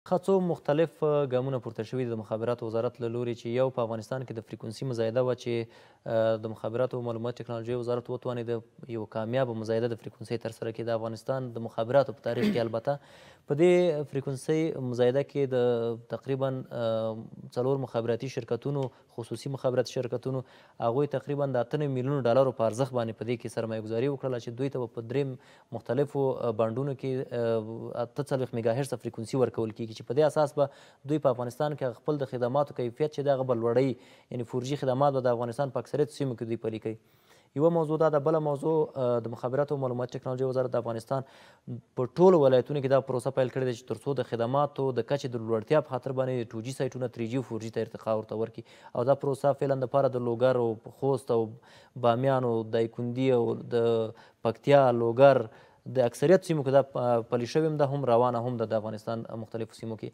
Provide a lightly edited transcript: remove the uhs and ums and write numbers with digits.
ښه، څو مختلف ګامونه پورته شوي دي د مخابراتو وزارت له لوري، چې یو په افغانستان کې د فریکونسي مزایده وه، چې د مخابراتو او معلوماتي ټکنالوژۍ وزارت وتوانېده یو کامیابه مزایده د فریکونسۍ ترسره کړي د افغانستان د مخابراتو په تاریخ کې. البته په دې فریکونسۍ مزایده کې د تقریبا 4 مخابراتي شرکتونو، خصوصي مخابراتي شرکتونو، هغوی تقریبا د 98 میلیونو ډالرو په ارزښت باندې په دې کې سرمایه ګذاري وکړله، چې دوی ته به په 3 مختلفو بانډونو کې 48 میګا هرڅ فریکونسي ورکول کیږي، چې په دې اساس به دوی په افغانستان کې خپل د خدماتو کیفیت چې دغه به لوړوي، یعنی 4G خدمات به د افغانستان په اکثریت سیمو کې دوی پلي کوي. یوه موضوع دا ده. بله موضوع، د مخابراتو او معلوماتي ټکنالوژۍ وزارت د افغانستان په ټولو ولایتونو کې دا پروسه پیل کړې ده، چې ترڅو د خدماتو د کچې د لوړتیا په خاطر باندې 2G سایټونه 3G او 4G ته ارتقا ورته ورکړي، او دا پروسه فعلا دپاره د لوګر او خوست او بامیان او دایکندي او د پکتیا، لوګر د اکثریت سیمو کې دا پلي شوې هم ده، هم روانه هم ده د افغانستان مختلفو سیمو کې.